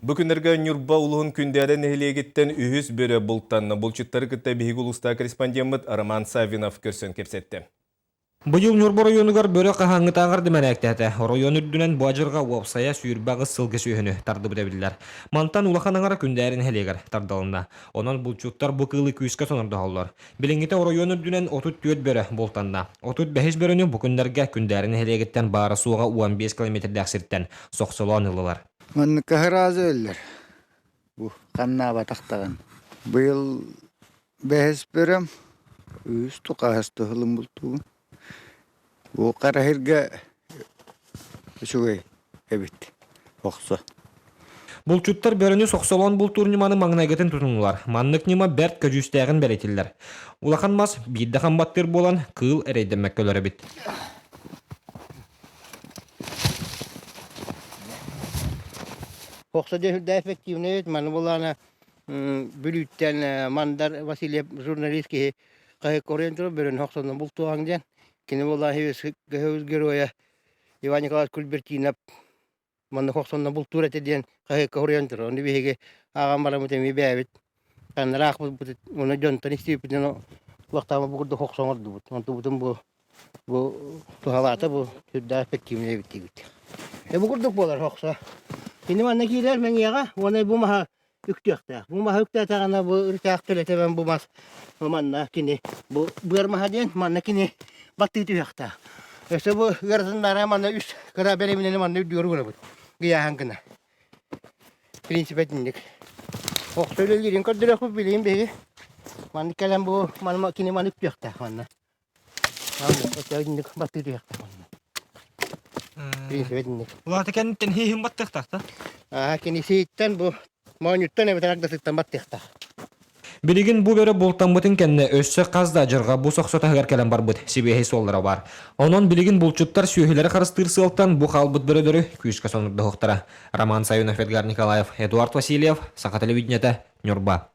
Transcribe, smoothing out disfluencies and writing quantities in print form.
Бу күннэргэ Ньурба улууһун Күндээдэ нэһилиэгиттэн үһүс бөрө бултанна. Булчуттары кытта биһиги улуустаах корреспондеммыт Роман Саввинов көрсөн кэпсэттэ. Быйыл Ньурба оройуонугар бөрө хаһааҥҥытааҕар да мэнээктээтэ. Оройуон үрдүнэн бу адьырҕа уопсайа 28 сылгы сүөһүнү тардыбыта биллэр. Мантан улахан аҥара Күндээрин нэһилиэгэр тардылынна. Онон булчуттар бу кыылы күүскэ сонордоһоллор. Билиҥҥитэ оройуон үрдүнэн 34 бөрө бултанна. 35 бөрөнү бу күннэргэ Күндээрин нэһилиэгиттэн баара-суоҕа 15 километрдаах сиртэн сохсолоон ыллылар. Манныкка сразу өллөр. Бу ханнаабатах даҕаны. Быйыл бэһис бөрөм үс тукаһас туһулун бултуубун. Бу Караһырга үчүгэй эбит охсо. Булчуттар бөрөнү сохсолоон бултуур ньыманы маҥнайгытын тутунулар. Маннык ньыма бэрт көдьүүстээҕин бэлиэтиллэр. Улахан мас биирдэ хамбаттыыр буолан, кыыл эрэйдэммэккэ өлөр эбит. Охсо дьэ эффективный эбит. Маны булаана Бүлүүттэн Мандар Васильев журналист киһи хаһыакка оруйан турар бөрөнү охсонно бултуоҕаҥ диэн. Кини буоллаҕа көһөбүс геройа Иван Николаевич Кульбертинов маннык охсонно бултуур этэ диэн хаһыакка суруйан турар. Ону биһиги ааҕан бараммыт эмиэ бэйэбит ханна аахпыппыт уонна дьонтон истибиппитинэн туохтаама бу курдук охсон оҥордубут. Онтубутун бу Бу туһалаата бу сүрдээх эффективнэй эбит диибит. Э бу курдук буолар охсо. Кини манна киирэр мэҥиэҕэ уонна бу маһа үктүөхтээх. Бу маһы үктээтэҕинэ бу ырычаах төлөтөбөн бу мас манна кини бу быар маһа диэн манна кини баттыы түһүөхтээх. Өссө бу ыаратыннара манна үс кыра бэрэбинэни манна үрдүгэр уурабыт. Ыйааһын гына. Принципэ итинник. Охсо үлэлиирин көрдөрүөхпүт билигин биһиги. Маннык кэлэн бу маны кини маны үктүөхтээх манна. Улаата кэнниттэн хииһин баттыахтаах да? Аа, кинисииттэн бу моонньуттан эбэтэр агдатыттан баттыахтаах. Билигин бу бөрө бултаммытын кэннэ өссө хас да адьырҕа бу сохсо таһыгар кэлэн барбыт сибиэһэй суоллара баар. Онон билигин булчуттар сүөһүлэри харыстыыр сыалтан бу хаалбыт бөрөлөрү күүскэ сонурдуһуохтара. Роман Савинов, Эдгар Николаев, Эдуард Васильев, Саха телевидениета, Ньурба.